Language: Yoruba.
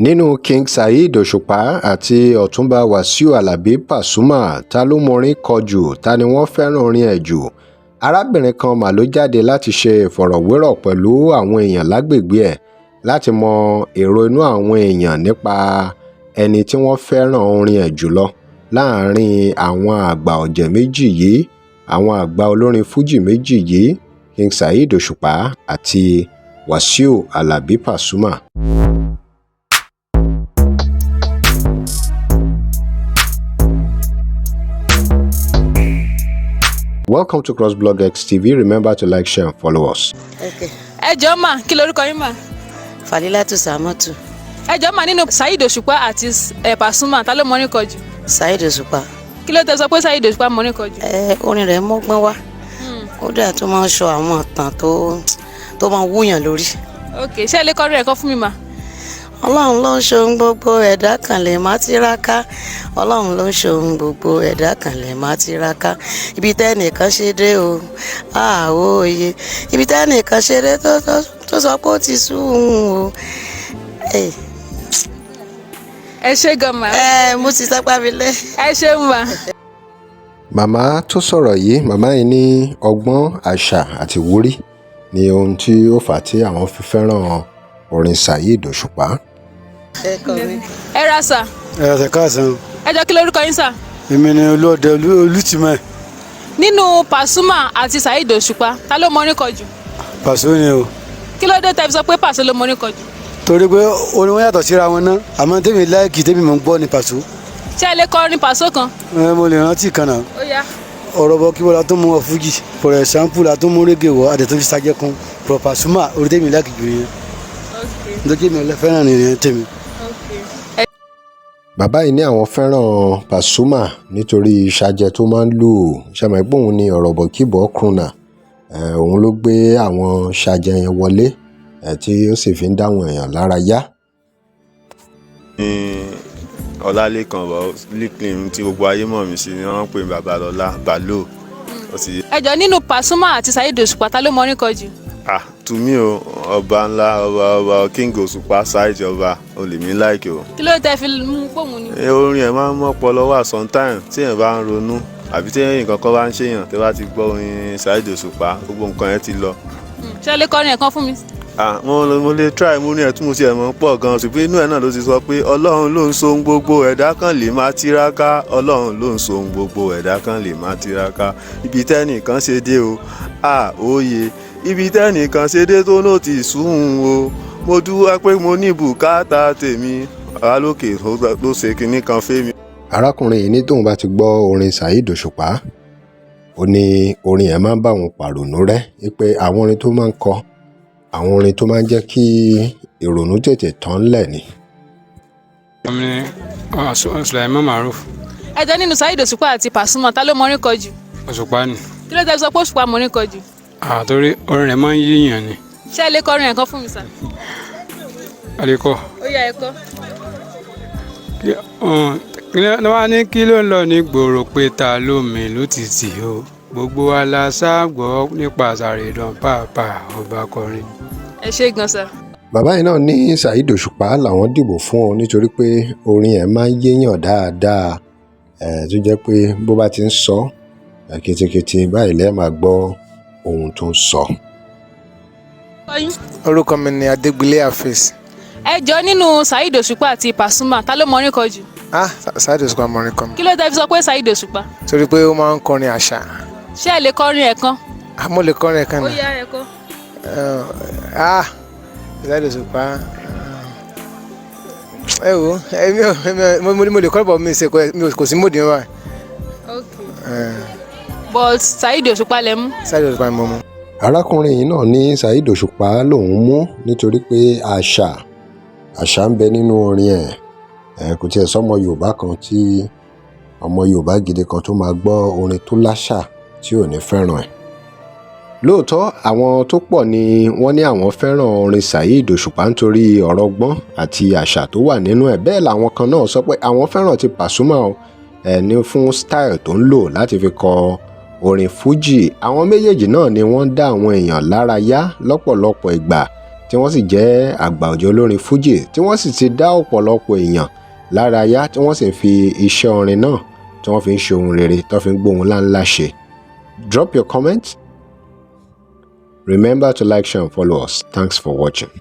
Nínú King Saheed Òṣùpá àti Ọ̀túnba Wàsíù Alábi Pasuma, ta ló mọ orin kọ jù? Ta ni wọ́n fẹ́ràn orin ẹ̀ jù? Arábìnrin kan mà ló jáde láti ṣe ìfọ̀rọ̀wérọ̀ pẹ̀lú àwọn èèyàn lágbègbè ẹ̀ láti mọ èrò inú àwọn èèyàn nípa ẹni tí wọ́n fẹ́ràn orin ẹ̀ jùlọ láàrin àwọn àgbà ọ̀jẹ̀ méjì yìí, àwọn àgbà olórin fuji méjì yìí, King Saheed Òṣùpá àti Wàsíù Alábi Pasuma. Welcome to CrossBlog X TV. Remember to like, share and follow us. Okay. Ẹ jọ̀ọ́ mà, kí lorúkọ yín mà? Falilatu Samotu. Ẹ jọ̀ọ́ mà, nínú Saheed Òṣùpá àti Pasuma, ta ló mọ orin kọ jù? Saheed Òṣùpá. Kí ló tẹ́ sọ pé Saheed Òṣùpá mọ orin kọ jù? Ẹ orin rẹ̀ mọ́gbọ́n wá. Kódà tó máa ń sọ àwọn ìtàn tó máa ń wúyàn lórí. Ok, ṣé ẹ lè kọrin ẹ̀kọ́ fún mi mà? Ọlọ́run ló ń ṣohun gbogbo, ẹ̀dá kan lè má tiraka. Ọlọ́run ló ń ṣohun gbogbo, ẹ̀dá kan lè má tiraka. Ibi tẹ́nìkan ṣe dé o, àwòye. Ibi tẹ́nìkan ṣe dé tó sọ pé ó ti sú òun o. Ẹ ṣé gan mà. Ẹ mo ti sápá mi lé. Ẹ ṣé mà. Màmá tó sọ̀rọ̀ yìí, màmá yìí ní ọgbọ́n, àṣà àti ìwúrí ni ohun tí ó fà á tí àwọn fi fẹ́ràn orin Saheed Òṣùpá. Ẹ ra sà. Ẹ ọ̀sẹ̀ káàsán. Ẹ jọ̀ọ́, kí lorúkọ yín sà? Èmi ni Olúọdẹ Olùtìmẹ̀. Nínú Pasuma àti Saheed Òṣùpá, ta ló mọ orin kọ jù? Pàṣọ ni o. Kí ló dé tẹ́ fi sọ pé Pàṣọ ló mọ orin kọ jù? Torí pé orin wọn yàtọ̀ síra wọn ná, àmọ́ tèmi like, tèmi mò ń gbọ́ ni Pàṣọ. Ṣé ẹ lè kọrin Pàṣọ kan? Ẹ mo lè rántí kan náà. Ó yá. Ọ̀rọ̀ bọ kí wọ́n la tó mú ọ fújì, for example, la tó mú reggae wọ àdètò fi sajẹ́ kún for Pasuma, orin tèmi like jù yẹn. Nítorí mi ò fẹ́ràn nìyẹn tèmi. Bàbá yìí ní àwọn fẹ́ràn Pasuma nítorí ṣàjẹ́ tó máa ń lù ṣàmì pé òun ni ọ̀rọ̀bọ̀kíbọ̀ crooner. Òun ló gbé àwọn ṣàjẹ́ yẹn wọlé, tí ó sì fi ń dáwọn èèyàn lára yá. Ní Ọlálékan Liklin tí gbogbo ayé mọ̀ mí sí ni wọ́n ń pè ní Babalọ́lá Balo. Ó ti Ẹ jọ̀ọ́, nínú Pasuma àti Saheed Òṣùpá, ta ló mọ orin kọ jù? Ah, to me o, ọba ńlá, ọba ọba King Òṣùpá Saheed, ọba olèmí like o. Kí ló tẹ́ fi mú pòun ni? Orin ẹ̀ máa ń mọ́pọlọ wà sometime tí èèyàn bá ń ronú àbí tí nǹkan kan bá ń ṣèyàn, tí bá ti gbọ́ orin Saheed Òṣùpá, gbogbo nǹkan yẹn ti lọ. Ṣé ẹ lè kọrin ẹ̀kan fún mi? Ah, mo lè try. Mo ní ẹ̀ tí mo ti ẹ̀ mọ̀ pọ̀ gan-an, ṣùgbọ́n inú ẹ̀ náà ló ti sọ pé Ọlọ́run ló ń so ohun gbogbo, ẹ̀dá kan lè máa tiraka. Ọlọ́run ló ń so ohun gbogbo, ẹ̀dá kan lè máa tiraka. Ibi tẹ́nìkan ṣe dé o, ah, òye, ibi tẹ́nìkan ṣe dé tó ló ti sùn o. Mo dúpẹ́ pé mo ní bùkátà tèmi alókè ló ṣe kinní kan fẹ́mi. Arákùnrin yìí ní tóun bá ti gbọ́ orin Saheed Òṣùpá, ó ní orin ẹ̀ máa ń bá òun pàrònú rẹ́, wípé àwọn orin tó máa ń kọ, àwọn orin tó máa ń jẹ́ kí ìrònú tètè tán lẹ̀ ni. Ọmọ Sulaiman Maruf. Ẹ jọ̀ọ́, nínú Saheed Òṣùpá àti Pasuma, ta ló mọ orin kọ jù? Òṣùpá ni. Kí ló tẹ́ fi sọ pé Òṣùpá mọ orin kọ jù? Àtòrí orin rẹ̀ máa ń yíyàn ni. Ṣé ẹ lè kọrin ẹ̀kan fún mi sà? Àlékọ́. Ó yá, ẹ kọ. Kí ló wá ní, kí ló ń lọ ní gbòòrò pé ta ló mi ló ti tì o, gbogbo wa la ṣáà gbọ́ nípa Sàrèdàn pàápàá ọba kọrin. Ẹ ṣé gan sà. Bàbá yìí náà ní Saheed Òṣùpá làwọn dìbò fún ọ nítorí pé orin ẹ̀ máa ń yéèyàn dáadáa, tó jẹ́ pé bó bá ti ń sọ ketekete báyìí lẹ́ẹ̀ máa gbọ́ ohun tó ń sọ. Orúkọ mi ni Adégbélé Afeez. Ẹ jọ̀ọ́, nínú Saheed Òṣùpá àti Pasuma, ta ló mọ orin kọ jù? Ah, Saheed Òṣùpá mọ orin kọ mi. Kí ló tẹ́ fi sọ pé Saheed Òṣùpá? Torí pé ó máa ń kọrin àṣà. Ṣé ẹ lè kọrin ẹ̀kan? Ah, mo lè kọrin ẹ̀kan Ó náà. yá, ẹ kọ. Ah, Saheed Òṣùpá, ẹ wo, èmi ò èmi ò mo lè kọ́ bọ̀, mi ṣe mi kò sí mood mi báyìí. But Saheed Òṣùpá lẹ mú. Saheed Òṣùpá ni mo mú. Arákùnrin yìí náà ní Saheed Òṣùpá lòún mú nítorí pé àṣà ń bẹ nínú orin ẹ̀. Kò tiẹ̀ sọ́mọ Yorùbá kan tí ọmọ Yorùbá gidi kan tó máa gbọ́ orin tó láṣà tí ò ní fẹ́ràn ẹ̀. Lóòótọ́, àwọn tó pọ̀ ni wọ́n ní àwọn fẹ́ràn orin Saheed Òṣùpá nítorí ọ̀rọ̀ ọgbọ́n àti àṣà tó wà nínú ẹ̀. Bẹ́ẹ̀ làwọn kan náà sọ pé àwọn fẹ́ràn ti Pasuma o, ẹ̀ ní fún style tó ń lò láti fi kọ orin fújì. Àwọn méjèèjì náà ni wọ́n ń dá àwọn èèyàn lára yá lọ́pọ̀lọpọ̀ ìgbà. tí wọ́n sì jẹ́ àgbà ọ̀jẹ̀ olórin fújì, tí wọ́n sì ti dá ọ̀pọ̀lọpọ̀ èèyàn lárayá, tí wọ́n sì ń fi iṣẹ́ orin náà tí wọ́n fi ń ṣe ohun rere, tó fi ń gbóhun ńláńlá ṣe. Drop your comment. Remember to like, share and follow us. Thanks for watching.